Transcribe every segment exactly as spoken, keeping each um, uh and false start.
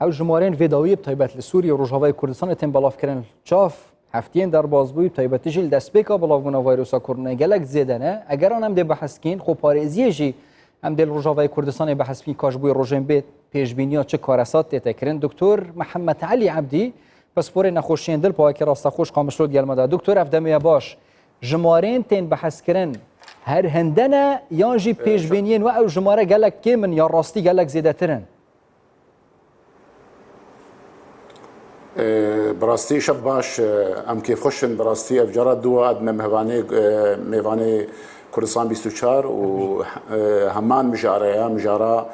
Ew jimarên vê dawiyê bi taybet li Sûriyê û Rojavayê Kurdistanê tên belavkirin. Çav heftiyên derbasbûyî, bi taybetî jî li destpêka belavbûna vayrosa koronayê gelek zêde ne. Eger an em dê behs kîn, xweparêziyê jî em dê li Rojavayê Kurdistanê behs kîn, ka ji bo rojên bê pêşbîniya çi karesat tête kirin. Doktor Mihemed Elî Ebdî, pisporê nexweşiyên dil, pawekê rasteqû ji Qamişlo di gel me de. Doktor, ev demê ye baş. Jimarên tên behs kirin her hinde ne, yan jî pêşbîniyên we ew jimare gelek kêm in ya rastî gelek zêdetir in? Bi rastî şev baş, em kêfxweş in. Bi rastî ev cara dû e, em mêvanê, mêvanê Kurdistan bîst û çar û heman mijare ye, mijara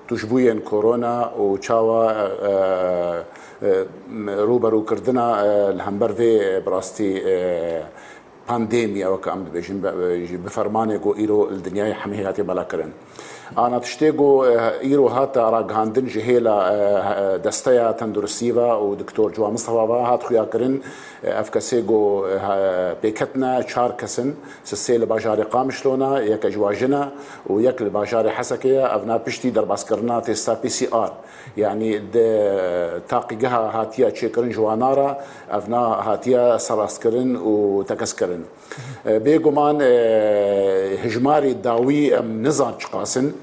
tûşbûyên korona û çawa rûberûkirina li hember vê, bi rastî, pandemiya, weke em dibêjin, bi, ji, bi fermanê ku îro li dinyayê hemî hatiye belakirin. Ana tiştê ku, eh, îro hate ragihandin ji hêla, eh, desteya tenduristî ve û Doktor Ciwan Mistefa ve hat xuyakirin, eh, ev kesê ku, eh, pêketine çar kes in, sisê li bajarê Qamişlo ne, yek ji wan jin e û yek li bajarê Hesekê ye, ev ne piştî derbaskirina testa P C R. Yanî di taqîgeha hatiye çêkirin ji wana re, ev na hatiye serrastkirin û tekez kirin. E, bêguman, e, hijmarê dawî em nizan çiqas in,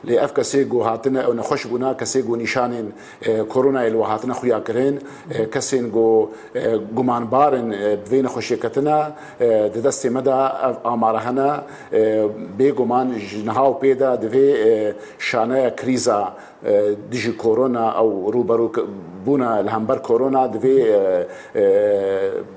lê ev kesê ku hatine ew nexweş bûna, kesê ku nîşanên, e, koronayê li we hatine xuya kirin, e, kesên ku, e, gumanbar in, e, bi vê nexweşiyê ketine, e, di destê me de ev amare hene. E, bêguman ji niha û pê de divê, e, şaneya krîza e, dijî korona ew rûberû k-, bûna li hember korona divê, e, e,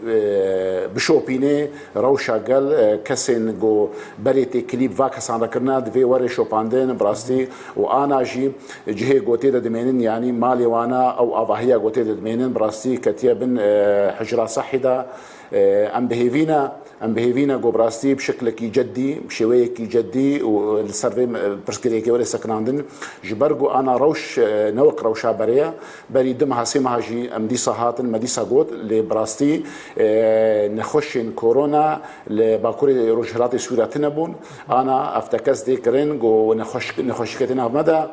e, bişopînê rewşa gel, e, kesên ku berê têkilî bi va kesan re kirine divê were şopandin bi rastî û ana jî cihê gotê de dimênin, yanî malê wana ew avahiya gotê de dimênin bi rastî ketiye bin, e, hicra sehî de. E, em bi hêvî ne, em bi hêvî ne ku bi rastî bi şeklekî ceddî, bi şêweyekî ceddî û li ser vê, e, pirsgirêkê were sekinandin. Ji ber ku ana rewş, e, ne wek rewşa berê ye. Berî du meha, sê meha jî em dîsa hatin, me dîsa got, lê bi rastî, e, nexweşên korona li Bakurê Rojhilatê Sûriya tune bûn. Ana ev tekez tê kirin ku nexweş-, nexweşî ketine nav me de.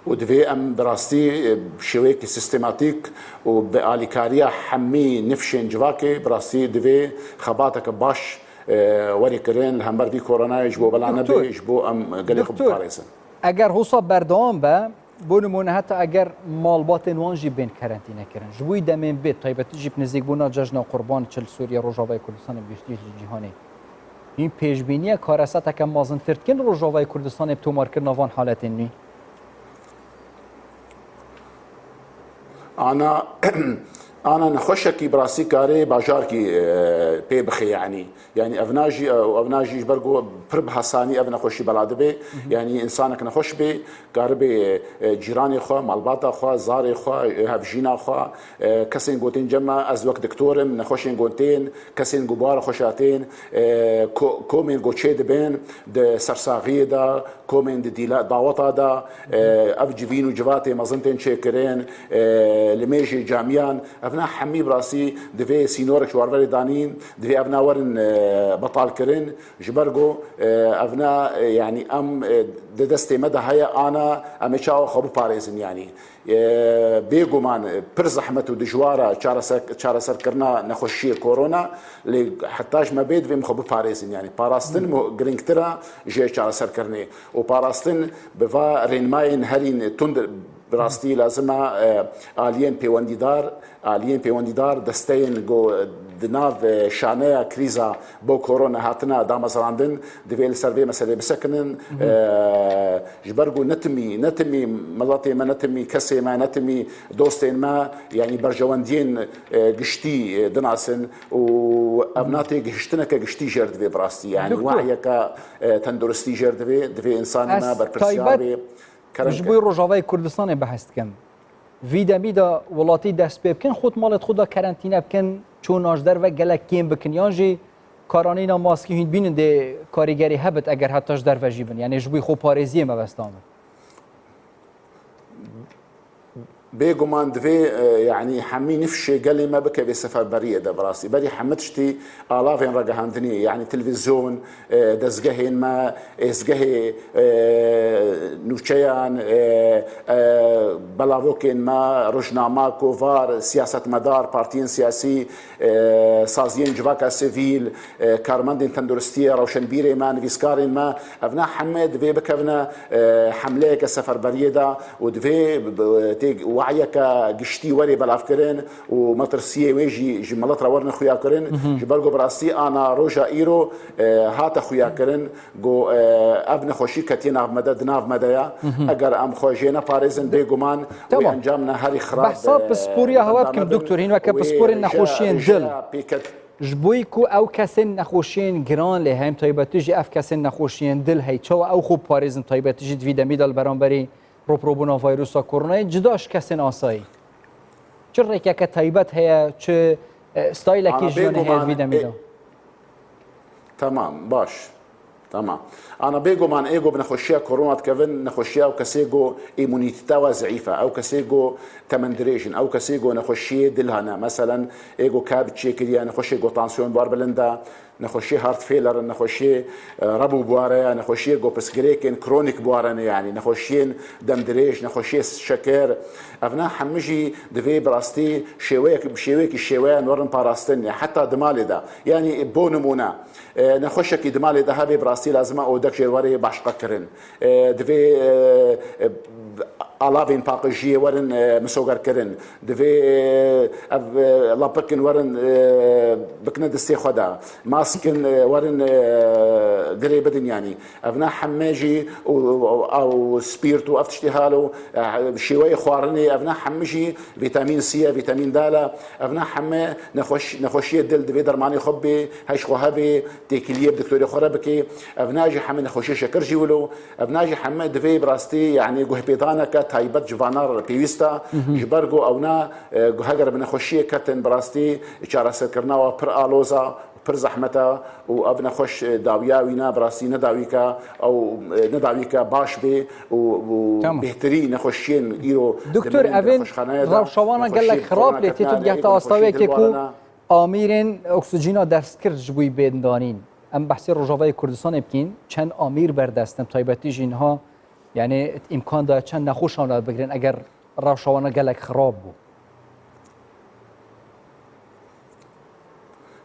Û divê em bi rastî, e, bi şêweyekî sîstematîk û bi alîkariya hemî nifşên civakê bi rastî divê xebateke baş, e, were kirin li hember vî koronayê ji bo bela nebe, ji bo em gelê xwe biparêzin. Eger hosa berdewam be, bo nimûne heta eger malbatên wan jî bên kerentîne kirin, ji bo demên bê, taybetî jî bi nêzîkbûna cejna Qurban çi li Sûriye, Rojavayê Kurdistanê, bi giştî jî cîhanê, hîn pêşbîniye kareseteke mezintir dikin Rojavayê Kurdistanê bi tomarkirina van haletên nû? Ana, ana nexweşekî bi rastî karê bajarkî, e, pê bixe, yanî. Yanî ev na jî, e, ev na jî ji ber ku pir bi hesanî ev nexweşî bela dibe. Yanî însanek nexweş bê, karibe, e, cîranê xwe, malbata xwe, zarê xwe, e, hevjîna xwe, e, kesên gotên cem me, ez wek doktor im, nexweşên gotên, kesên ku bi xweşa tên, e, ko-, komên ku çê dibên di sersaxiyê de, komên di dîla-, daweta de, e, ev civîn û civatê mezin tên çêkirin, e, limêjê camiyan, ev na hemî bi rastî divê sînorek ji warverê danîn, divê ev na werin, e, betal kirin, ji ber ku, e, ev na, e, yanî em, e, di destê me de heye, ana em ê çawa xwe biparêzin, yanî. E, bêguman, e, pir zehmet û dijwar e çareser-, çareserkirina nexweşiyê korona, lê heta ji me bê divê em xwe biparêzin. Yanî parastin mu-, girîngtir e ji çareserkirinê. Û parastin bi va rênmayên herîn tund bi rastî lazim e, e, aliyên pêwendîdar, aliyên pêwendîdar, desteyên go-, di nav, e, şaneya krîza bo korona hatine damezrandin, divê li ser vê meselê bisekinin. E, ji ber ku ne timî, ne timî miletê me, ne timî kesê me, ne timî dostên me, yanî berjewendiyên, e, giştî, e, dinasin û ev na têgihiştineke giştî jêr divê bi rastî. Yanî wehyeke, e, tenduristî jêr divê, divê însanê me berpirsiyar bê. Kerem ji bo Rojavayê Kurdistanê behs dikim. Vî demî de welatî dest pê bikin, xwe di malê xwe de kerentîne bikin, çûna ji derve gelek kêm bikin, yan jî karanîna maskî hûn bînin dê karîgerî hebit eger heta ji derve jî bin. Yanî ji bo xwe parêziyê mebesta min. Bêguman divê, e, yanî hemî nifşê gelê me bikeve seferberiyê de bi rastî. Berî hemî tiştî alavên ragihandinê, yanî televîzyon, e, dezgehên me, êzgehê, e, nûçeyan, e, e, belavokên me, rojnama, kovar, siyasetmedar, partiyên siyasî, e, saziyên civaka sivîl, e, karmendên tenduristiyê, rewşenbîrê me, nivîskarên me, evna hemê divê bikevine, e, hemleyeke seferberiyê de û divê b-, tê wehyeke giştî werê belavkirin û metirsiyê wê jî ji milet re werin xuyakirin. Ji ber ku bi rastî ana roja îro, e, hate xuyakirin, ku, e, ev nexweşî ketiye nav me de, di nav me de ye. Eger em xwe jê neparêzin, bêguman wê Tamam. encamine herî xirab, Behsa e, pisporiya hewa benda bikim, me bin. Doktor, hîn weke Wê pisporên rêje-, nexweşiyên dil. rêjeya pêket- Ji bo ku ew kesên nexweşiyên giran lê heyî, taybetî jî ev kesên nexweşiyên dil heyî, çawa ew xwe parêzin, taybetî jî di vî demî de li beramberî roprobûna vayrusa koronayê, cida ji kesên asayî? Çi rêkeke taybet heye, çi, e, stayilekî Ana jiyanê heye bêguman, vî demî e, de? Tamam, baş. Tamam. Ana bêguman ê ku bi nexweşiya korona dikevin, nexweşiya ew kesê ku îmûnîteta we zeîf e, ew kesê ku temendirêj in, ew kesê ku nexweşiyê dil hene, meselen, ê ku keb çêkiriye, nexweşê ku tansiyon bar bilind e, nexweşiyê heart failure in, nexweşiyê, e, reb û buware ye, nexweşiyê ku pirsgirêkên kronîk buware ne, yanî nexweşiyên demdirêj, nexweşiyê şeker, evna hemî jî divê bi rastî şêweyek, bi şêweyekî şêweyan werin parastin, ya heta di malê de. Yanî bo nimûne, e, nexweşekî di malê de hebe bi rastî lazim e odek jê werê başqe kirin. E, divê, e, e, alavên paqijiyê werin, e, misogerkirin. Divê, e, ev, e, lapikin werin, e, bikine distê xwe de. Maskin, e, werin, e, girê bidin yanî. Evna heme jî û, û, û spîrt û ev tiştê halo, e, şêweyê xwarinê, evna heme jî vîtamîn C ye, vîtamîn D e. Evna heme nexweş-, nexweşiyê dil divê dermanê xwe bê, hej xwe hebê, têkiliyê bi doktorê xwe re bikê. Evna jî heme nexweşiyê şeker jî wilo. Evna jî heme divê bi rastî, yanî guhpêdaneke taybet ji vana re pêwîst e. Ji ber ku ewna, e, heger bi nexweşiyê ketin bi rastî çareserkirina we pir aloz e, pir zehmet e û ev nexweş, e, dawiya wî ne bi rastî ne dawîke, ew, e, ne dawîke baş bê û, û Tamam. bêhtirî nexweşiyên îro Doktor, dimînin di evên nexweşxaneyê de, rewşawana nexweşiyê gelek xirab korona lê tê ketina tu lê, digehta ê ku astawekê nexweşiyê dil ku warana. Amîrên oksijîna destgirt ji bo yî bê dindanîn. Em behsê Rojavayê Kurdistanê bikîn, çend amîr berdest in, taybetî jî niha, yanî îmkan daye çend nexweşan re bigirin eger rewşa wana gelek xirab bû.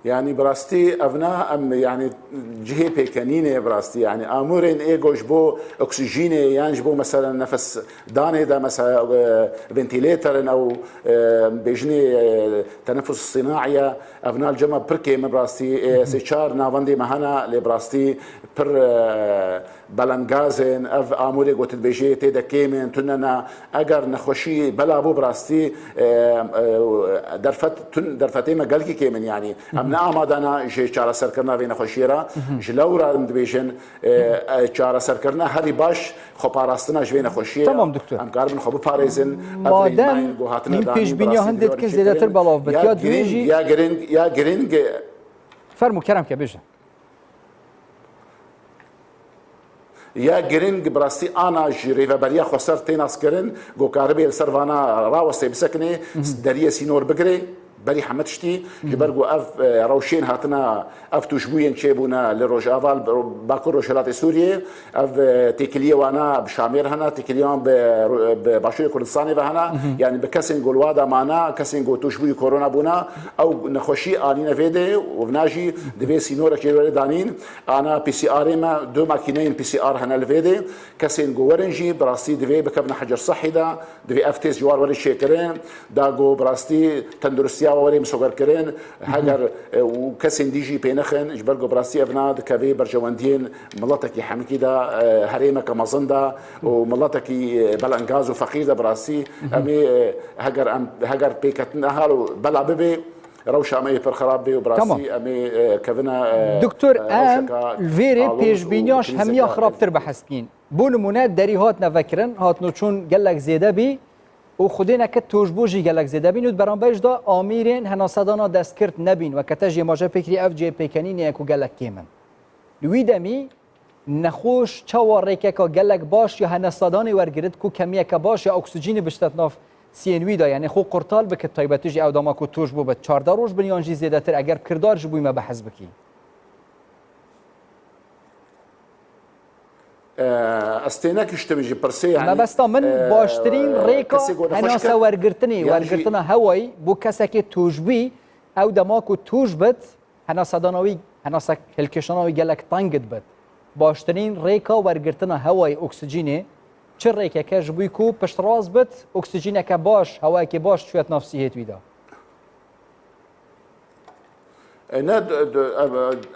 Yanî bi rastî evna em, yanî cihê pêkenînê bi rastî, yanî amûrên ê go ji bo oksijînê yan ji bo mesela nefes danê de mesela, e, ventilator in ew, e, bêjinê, e, tenefus sînaî ye. Evna li cem me pir kêm e bi rastî. E, sê çar navendê me hene lê bi rastî pir, e, belengaz in. Ev amûrê ku tu dibêjê tê de kêm in, tune ne. Eger nexweşî bela bû bi rastî, e, e, derfet, tun-, derfetê me gelkî kêm in yanî. Em ne amade ne ji çareserkirina vê nexweşiyê re. Ji lewra em dibêjin, e, e, çareserkirina herî baş xweparastina ji vê nexweşiyê ye. Tamam, doktor. Em karibin xwe biparêzin. Ev Madem rênmayên ku hatine hîn danîn bi pêşbîniya rastî hindê divê dikin çêkirin. Zêdetir belav bit. Ya Ya divê giring, jî ya giring, ya giring. Fermû, kerem ke, bêje. Ya giring bi rastî ana ji Rêveberiya Xweser tê naskirin, ku karibê li ser vana rawestê bisekine, deriyê sînor bigire, berî heme tiştî, ji ber ku ev, e, rewşên hatine, ev tûşbûyên çêbûne li Rojava, li Bakur Rojhilatê Sûriyê, ev, e, têkiliyê wana bi Şamê re hene, têkiliyan bi, bi Başûrê Kurdistanê ve hene, yanî bi kesên ku li wa de mane, kesên ku tûşbûyî korona bûne, ew nexweşî anîne vê dê û vina jî divê sînorek jê were danîn. Ana P C Rê me, du makîneyên P C R hene li vê dê. Kesên ku werin jî bi rastî divê bikevine Hecer Sehî de, divê ev test ji war were çêkirin, da ku bi rastî tenduristiya we were misogerkirin. Heger, e, û kesên dî jî pê nexin, ji ber ku bi rastî evna dikeve berjewendiyên miletekî hemikî de, e, herêmeke mezin de û miletekî, e, belengaz û feqîr de bi rastî em ê, e, heger em, heger pêketin halo bela bibe, rewşa me yê pir xirab bê û bi rastî Tamam. em ê, e, kevine, e, Doktor, e, em rewşeka li vêrê aloz û pêşbîniya ji krîzeke hemiya xirabtir behs bikîn. Bo nimûne derî hatine vekirin, hatine çûn gelek zêde bî û xwedê neke tûşbû jî gelek zêde bîn û di beramberî jî de amîrên henasedana destgirt nebîn, weke te jî îmaje pê kirî ev cihê pêkenînê ye ku gelek kêm in. Li wî demî nexweş çawa rêkeka gelek baş ya henesedanê wergirit ku kemiyeke baş ya oksijînê biştet nav siyên wî de, yanî xwe qurtal bike, taybetî jî ew dema ku tûj bû bit çardeh roj bin yan jî zêdetir, eger kirdar ji bo me behs bikî. Ez têne kiştim ji pirsê, yanî. Mebesta min, e, baştirîn rêka henase wergirtinê, wergirtina hewayî bo kesekê tûjbî, ew dema ku tûj bit, henasedana wî, henase hilkişana wî gelek teng dibit. Baştirîn rêka wergirtina hewayê, oksijînê, çi rêkeke ji bo ku piştrast bit, oksijîneke baş, hewayekê baş çûyet nav sîhêt wî de. E, ne, d-, d-, e,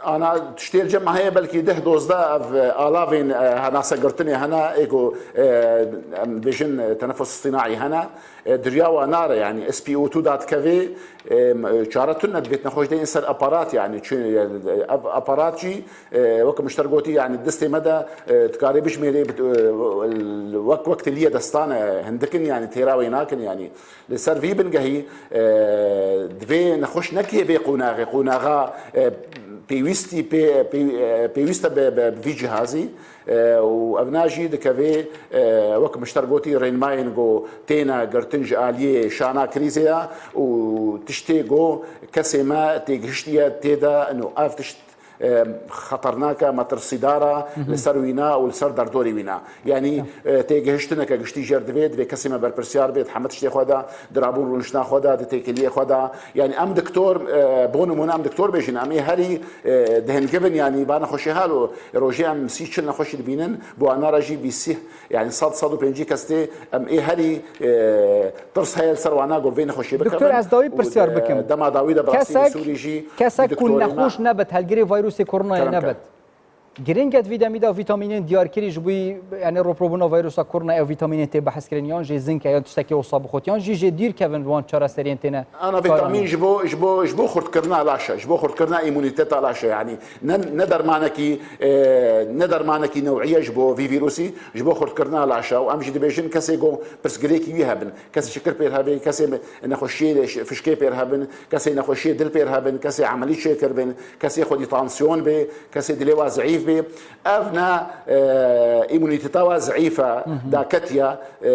ana tiştê li cem heye, belkî deh dozdeh ev, e, alavên, e, henasegirtinê hene, ê ku, e, em bêjin, e, tenefus sînaî hene, e, diriya wa nare, yanî S P O two dadikevê, e, m-, e, çare tune dibêt nexweş deyên ser aparat, yanî çi, e, ev aparat jî, e, wek mişter gotî, yanî distê me de, e, dikarê bijmêrê, bit-, e, wek, wek tiliye destan e, hindikin, yanî têra wê nakin, yanî. Li ser vî bingehî, e, divê nexweş nekê vê qonaxê, qonaxa, e, pêwîstî pê, pê, e, pêwîst e bi, bi, bi vî cihazî, e, û evna jî dikevê, e, wek mişter gotî, rênmayên ku têne girtin ji aliyê şana krîzê ya û tiştê ku kesê me têgihiştiye tê de, ino ev tişt e, xeternak e, metirsîdar e li ser wîna û li ser derdorê wîna. Yanî, e, têgihiştineke giştî jêr divê, divê kesê me berpirsiyar bê, di heme tiştê xwe de, di rabûn rûniştina xwe de, di têkiliyê xwe de. Yanî em diktor, e, bo nimûne em diktor bêjin, em ê herî, e, dihingivin, yanî ba nexweşê halo, rojê em sî çil nexweşî dibînin, bo ana re jî bîsî, yanî sed, sed û pêncî kes tê, em ê herî, e, tirs heye li ser wana ku vê nexweşiyê bikevin. Doktor, ez dawî pirsyar bikim. Dema dawî de bi rastî li Sûrî jî kesek ku nexweş nebit, helgirê vayrosê koronayê nebit. Giring e di vî demî de vîtamînên diyarkirî ji bo, yanî, roprobûna vayrosa korona, ew vîtamînên tê behskirin, yan jî zink e, yan tiştekî wisa bixwet, yan jî jê dûr kevin wan çareseriyên têne. Ana vîtamîn ji bo, ji bo, ji bo xurtkirina laş e, ji bo xurtkirina îmûnîteta laş e, yanî ne, ne dermanekî, e, ne dermanekî newî ye ji bo vî vîrusî, ji bo xurtkirina laş e. Û em jî dibêjin kesê ku pirsgirêkî wî hebin, kesê şikir pêr hebê, kesê nexweşiyê fişkê pêr hebin, kesê nexweşiyê dil pêr hebin, kesê emelî çêkiribin, kesê xwedî tansiyon bê, kesê dilê wa zeîf bê. Ev ne, e, îmûnîteta wa zeîf e, daketiye. E,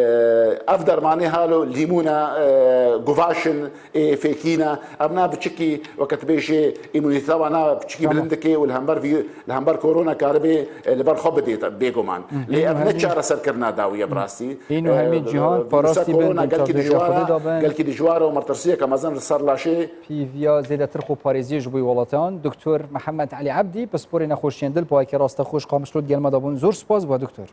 ev dermanê halo lîmûn e, e, guvaş in, ê fêkî ne. Ev ne biçikî, weke tu bêjê, îmûnîteta wana biçikî bilind dike û li hember vî, li hember korona karibê, e, li ber xwe bidê, bêguman. Lê ev ne çareserkirina dawî ye bi rastî. Hîn û hemî cîhan parastî bin, korona gelkî dijwar e, gelkî dijwar e û metirsiyeke mezin li ser laşê. Pîviya zêdetir xweparêziyê ji bo welatyan, Doktor Mihemed Elî Ebdî, pisporê nexweşiyên dil, bi wayekî rastexweş Qamişlo di gel me de bûn. Zor spas bo, Doktor.